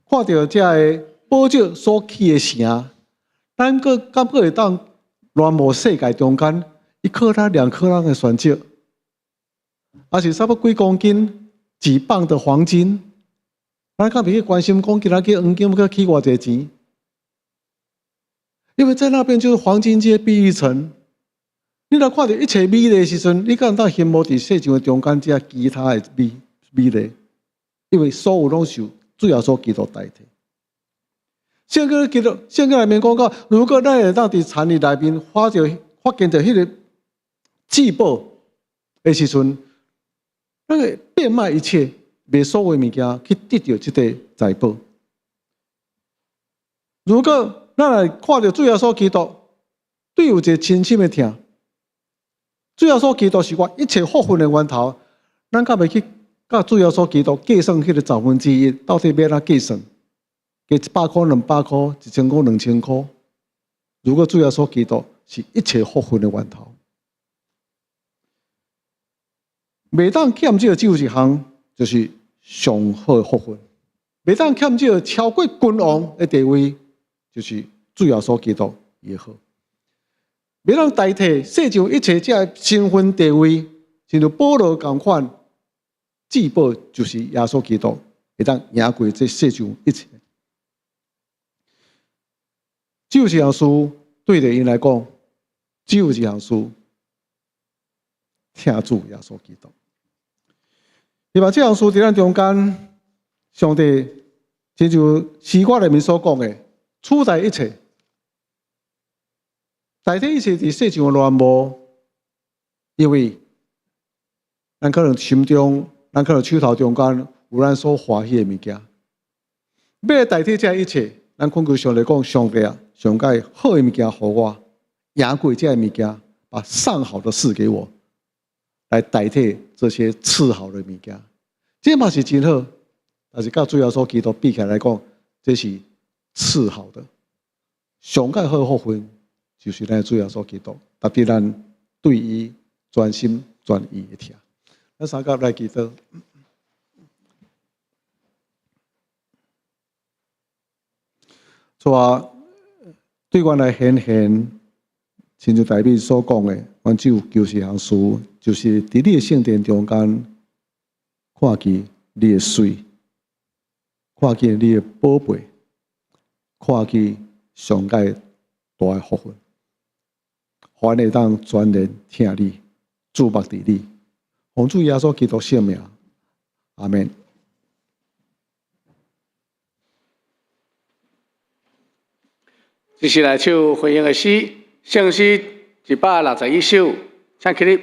看著這个寶石所起的城，咱閣敢閣會當戀慕世界中間1克拉、2克拉的鑽石，抑是差不多幾公斤、幾磅的黃金，咱敢袂去關心講今仔日黃金閣起偌濟錢？因為在那邊就是黃金街、碧玉城。你若看著一切美麗的時陣，你敢會當羨慕佇世上的中間這其他的美美麗？因為所有攏受主耶穌基督代替。聖經基督聖經內面講到，如果咱會當佇田裡內面發現著彼个至寶的時陣，咱會變賣一切，賣所有物件去得著這个財寶。如果咱來看著主耶穌基督，對有一个深深的疼。主耶穌基督是我一切福分的源頭，咱敢袂去佮主耶穌基督計算彼个1/10，到底欲按怎計算？加100箍、200箍、1000箍、2000箍。如果主耶穌基督是一切福分的源頭，袂當欠少只有一項，就是上好的福分；袂當欠少超過君王的地位，就是主耶穌基督伊的好。袂當代替世上一切這身份地位，親像保羅仝款，至寶就是耶穌基督，會當贏過這世上一切。只有一項事，對著𪜶來講，只有一項事，疼主耶穌基督。希望這項事佇咱中間，上帝親像詩歌內面所講的，取代一切。代替一切佇世上的戀慕，因為咱可能心中，咱可能手頭中間有咱所歡喜的物件，欲來代替這一切，咱懇求上帝講：上帝啊，上蓋好的物件予我，贏過這个物件，把上好的賜給我，來代替這些次好的物件。這嘛是真好，但是佮主耶穌基督比起來講，這是次好的。上蓋好的福分，就是咱主耶穌基督，特別咱對伊全心全意的疼。咱三甲來祈禱。主啊，對阮來顯現，親像大衛所講的，阮只有求一項事，就是佇你的聖殿中間看見你的媠，看見你的寶貝，看見上蓋大的福分，予阮會當全然疼你，注目佇你，奉主耶穌基督聖名，阿們。接下來唱回應的詩，聖詩161首，請起立。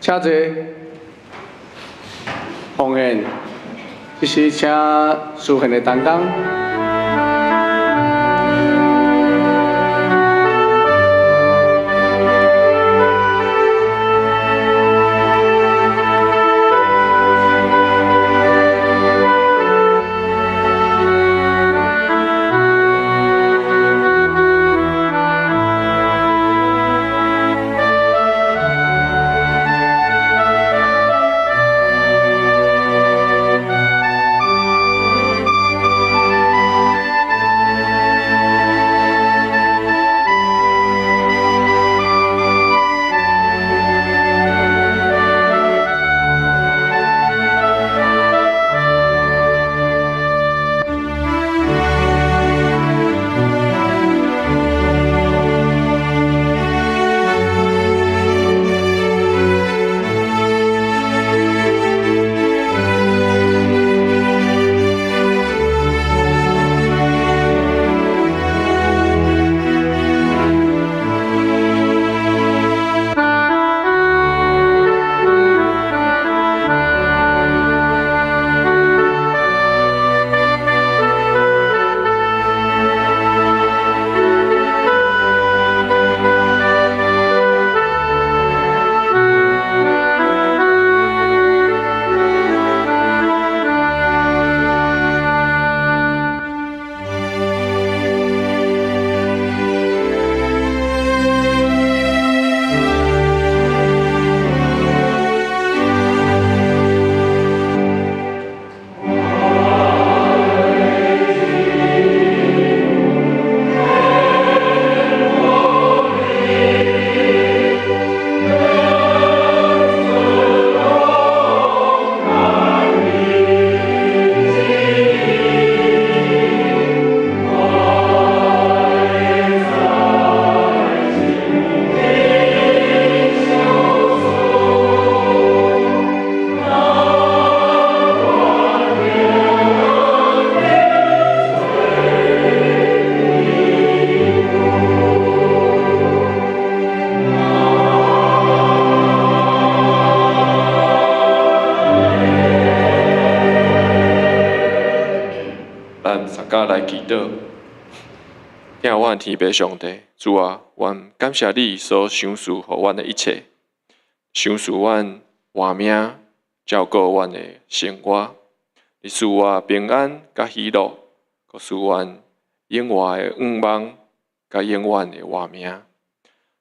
請坐，奉獻，這時請司獻的同工。咱大家來祈禱。疼阮天父上帝，主啊，阮感謝你所賞賜予阮的一切，賞賜阮活命，照顧阮的生活，你賜我平安佮喜樂，閣賜阮永活的願望，佮永遠的活命。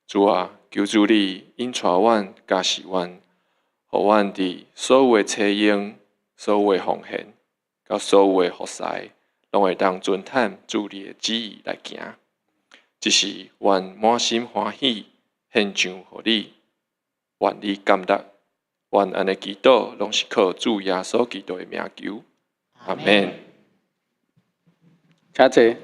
主啊，求主你引帶阮，教示阮，予阮佇所有的差用、所有的奉獻，佮所有的服侍，攏會當遵趁主你的旨意來行。這是阮滿心歡喜獻上予你，願你感納。阮按呢祈禱，攏是靠主耶穌基督的名求。阿們。請坐。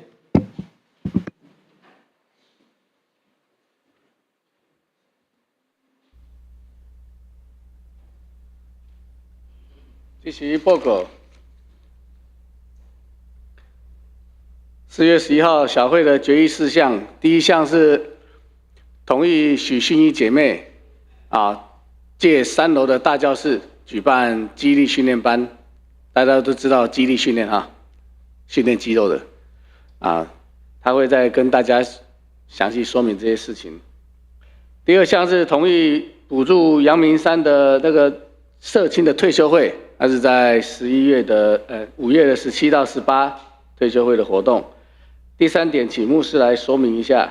這是報告。4月11號小會的決議事項，第一項是同意許訓一姐妹啊借3樓的大教室舉辦肌力訓練班。大家都知道肌力訓練哈，訓練肌肉的啊，他會再跟大家詳細說明這些事情。第二項是同意補助陽明山的那個社青的退休會，那是在11月的5月的17到18退休會的活動。第三點，請牧師來說明一下。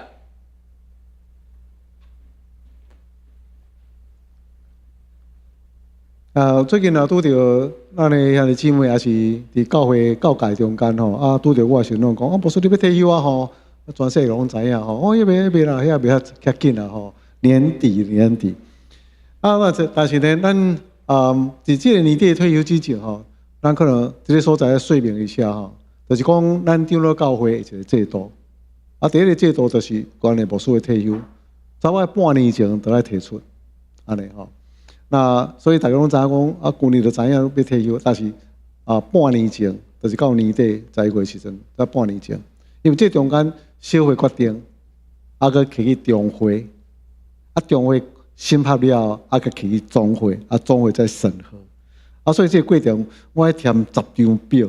啊，最近啊，拄著咱的兄弟姊妹，也是佇教會教界中間吼，啊，拄著我的時陣攏講，啊，牧師你欲退休啊吼，全世界攏知影吼，哦，彼未彼未啦，遐袂遐較緊啦吼，年底年底。啊，那這但是呢，咱啊，佇這個年底退休之前吼，咱可能這個所在說明一下吼。就是講，咱長老教會一個制度，啊，第一個制度就是關於牧師的退休，差不多半年前就愛提出，按呢吼。那所以大家攏知影講，啊，舊年就知影欲退休，但是啊，半年前就是到年底11月時陣，才半年前，因為這中間小會決定，啊，閣提去中會，啊，中會審核了，啊，閣提去總會，啊，總會再審核，啊，所以這個過程我愛填10張表。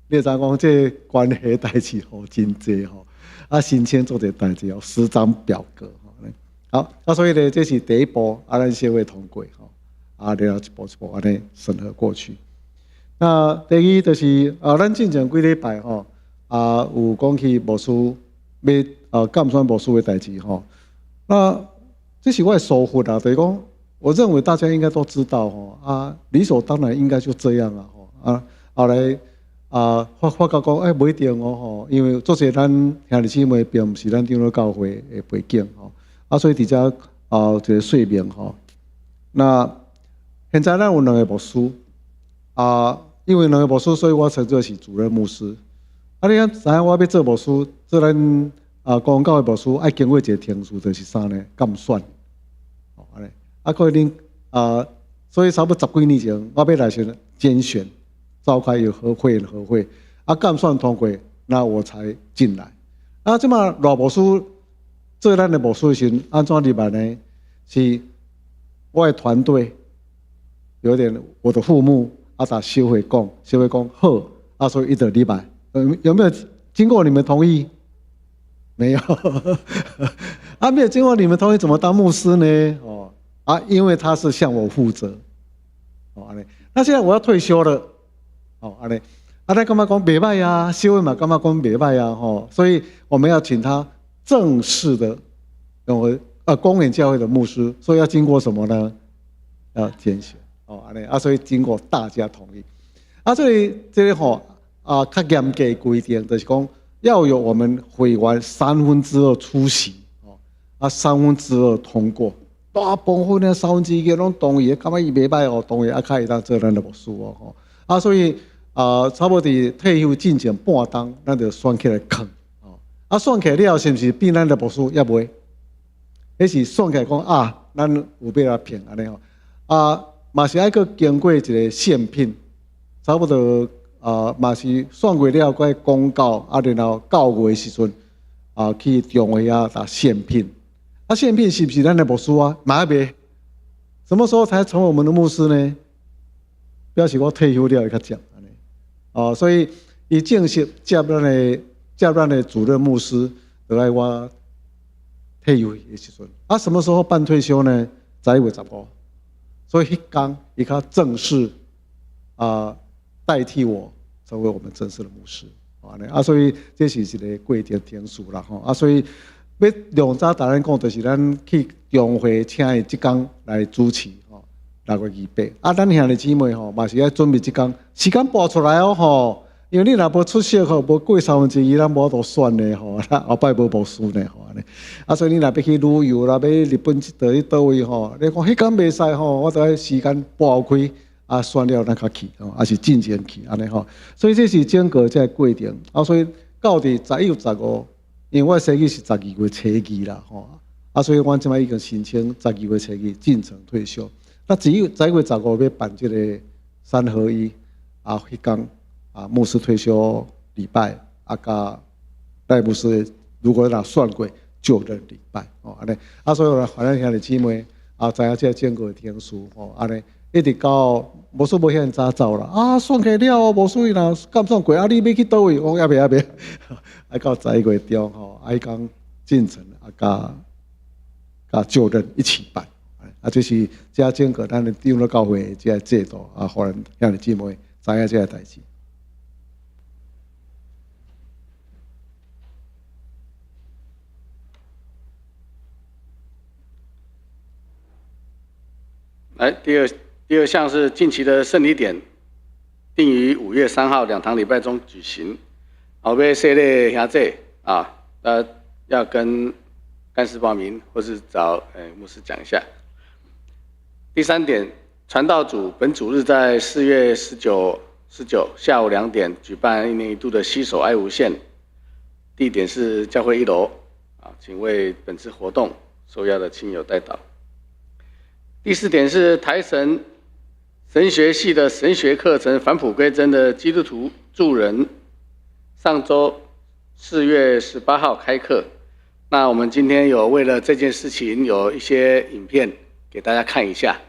你知影講這關係代誌吼真濟吼，啊申請做這代誌哦，10張表格吼。好，啊所以呢，這是第一步，啊咱小會通過吼，啊然後一步一步按呢審核過去。那第二就是啊，咱進前幾禮拜吼，啊有講起牧師欲啊監選牧師的代誌吼。那這是我的疏忽啊，就是講，我認為大家應該都知道吼，啊理所當然應該就這樣啊吼，啊後來。啊，發發覺講，欸，無一定哦吼，因為做濟咱兄弟姊妹並毋是咱長老教會的背景吼，啊，所以佇遮啊一個說明吼。那現在咱有兩個牧師，啊，因為兩個牧師，所以我稱做是主任牧師。啊，你知影我欲做牧師，做咱啊公教的牧師，愛經過一個程序，就是啥呢？監選。哦，按呢，啊，可能啊，所以差不多十幾年前，我欲來時甄選。召開一個合會合會，啊，監選通過，那我才進來。啊，這馬賴牧師做咱的牧師時，按怎入來呢？是我的團隊有點我的父母啊，共小會講，小會講好，啊，所以伊就入來。有沒有經過你們同意？沒有。啊，沒有經過你們同意，怎麼當牧師呢？哦，啊，因為他是向我負責。哦，按呢，那現在我要退休了。哦，按呢，啊，咱感覺講袂䆀啊，小會嘛感覺講袂䆀啊，吼，所以我們要請他正式的，成為啊公園教會的牧師，所以要經過什麼呢？要甄選，哦，按呢，啊，所以經過大家同意，啊，所以這個吼啊，較嚴格規定，就是講要有我們會員2/3出席，哦，啊，2/3通過，大部分呢1/3攏同意，感覺伊袂䆀哦，同意啊，較會當做咱的牧師哦，吼，啊，所以。啊，差不多佇退休進前半冬，咱就選起來囥，哦，啊，選起來了，是毋是變咱的牧師？猶未，彼是選起來講啊，咱有欲來聘按呢吼，啊，嘛是愛閣經過一個選聘，差不多啊，嘛是選過了，閣公告，啊，然後9月的時陣啊，去中會遐共選聘，啊，選聘是毋是咱的牧師啊？嘛猶未，什麼時候才成為我們的牧師呢？表示我退休了會較正。哦，所以伊正式接咱的主任牧師，就愛我退休的時陣。啊，什麼時候辦退休呢？11月15。所以彼工伊較正式啊代替我成為我們正式的牧師。啊，所以這是一個過程程序啦吼。啊，所以欲量早逐咱講，就是咱去中會請伊這工來主持吼，6月28。啊，咱兄弟姊妹吼，嘛是愛準備這工，時間撥出來哦吼。因為你若無出席吼，無過三分之一，咱無法度選的吼，後擺無牧師呢吼按呢。啊，所以你若欲去旅遊啦，欲日本佚佗去佗位吼，你講彼工袂使吼，我著愛時間撥開，啊，選了咱較去吼，抑是進前去按呢吼。所以這是整個這個過程。啊，所以到佇11月15，因為我生日是12月初2啦吼，啊，所以阮這擺已經申請十二月初二進程退休。那只有十一月十五欲辦這個三合一啊，彼工。啊，牧師退休禮拜，啊，佮賴牧師如果若選過就任禮拜，哦，按呢，啊，所以來歡迎兄弟姊妹啊，知影這個整個程序，吼，按呢，一直到牧師無遐爾早走啦，啊，選過了，牧師伊若敢選過，啊，你欲去佗位？我講猶未猶未，愛到11月中吼，愛講進程啊，佮就任一起辦，啊，這是這整個咱的長老教會的這個制度，啊，予咱兄弟姊妹知影這個代誌。來，第二項是近期的聖禮典，定於5月3號兩堂禮拜中舉行。後欲洗禮兄姐啊，要跟幹事報名，或是找牧師講一下。第三點，傳道組本主日在4月19下午2點舉辦一年一度的攜手愛無限，地點是教會一樓啊，請為本次活動受邀的親友代禱。第四點是台神神學系的神學課程返璞歸真的基督徒助人，上週4月18號開課。那我們今天有為了這件事情有一些影片給大家看一下，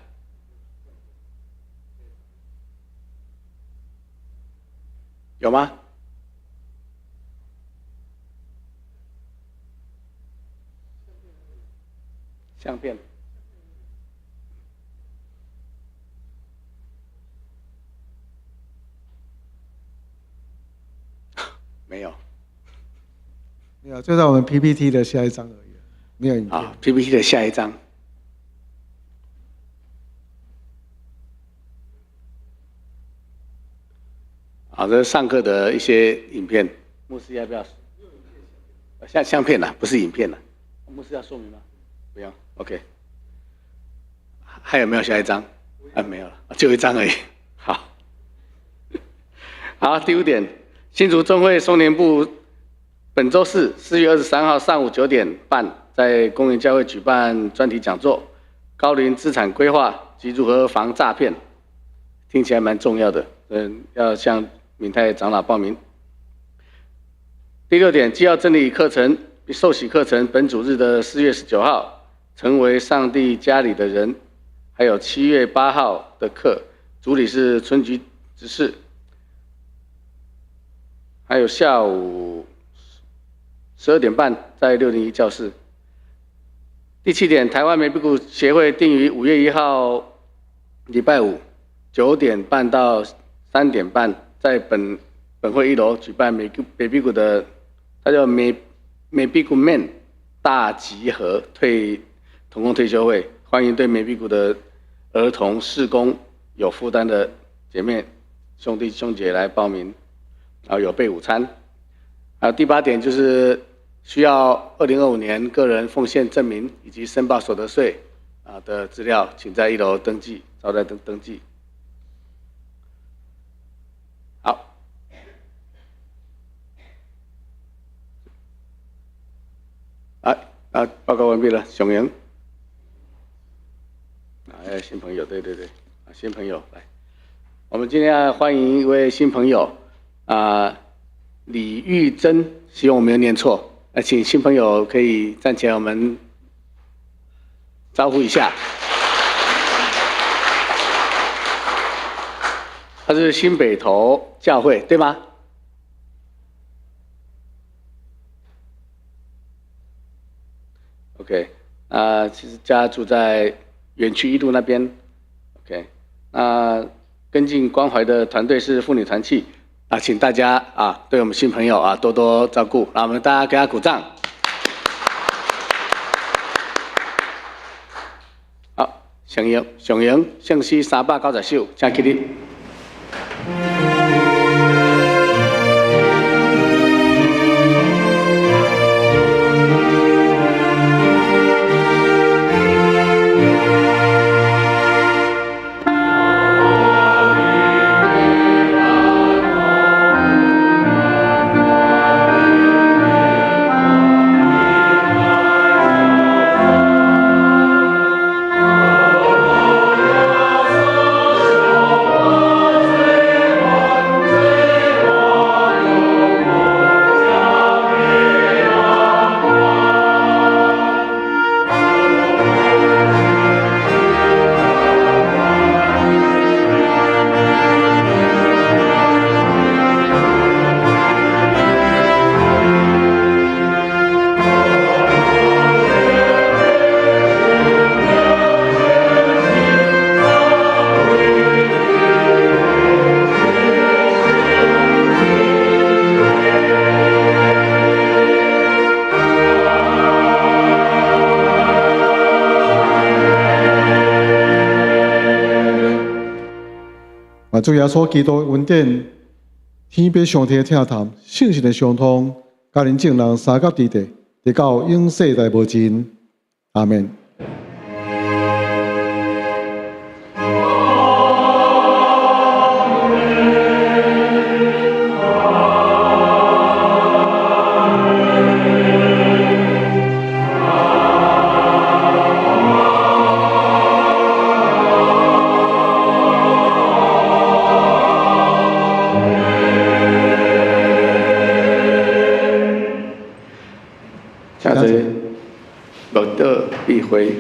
有嗎？相片。沒有，沒有，就在我們 PPT 的下一張而已，沒有影片。啊，PPT 的下一張。好，這是上課的一些影片。牧師要不要？相片啦，不是影片啦。牧師要說明嗎？不用，OK。還有沒有下一張？啊，沒有了，就一張而已。好，好，第五點。新竹中會松年部本週四4月23號上午9點半，在公園教會舉辦專題講座，高齡資產規劃及如何防詐騙，聽起來蠻重要的，要向敏泰長老報名。第六點，紀要真理課程、受洗課程，本主日的4月19號，成為上帝家裡的人，還有7月8號的課，主禮是春菊執事。還有下午12點半在601教室。第七點，台灣美比谷協會定於5月1號禮拜五9點半到3點半，在本會一樓舉辦美比谷的，它叫美比谷 Man 大集合同工退休會，歡迎對美比谷的兒童事工有負擔的姐妹兄弟兄姐來報名。然後有備午餐。啊，第八點就是需要2025年個人奉獻證明以及申報所得稅啊的資料，請在一樓登記，招待登記。好，啊啊，報告完畢了，雄贏。哎，新朋友，對對對，啊，新朋友來，我們今天要歡迎一位新朋友。啊，李玉珍，希望我沒有念錯。那請新朋友可以站起來，我們招呼一下。他是新北投教會，對嗎？ OK，那其實家住在園區一路那邊。OK，那跟進關懷的團隊是婦女團契啊，請大家啊對我們新朋友啊多多照顧。那我們大家給他鼓掌。好，上揚上揚聖詩390首，請起立。主耶穌基督的恩典，天父上帝的疼愛，聖神的相通，佮恁眾人相佮佇佇，直到永世代無盡。阿們。請坐，默禱閉會。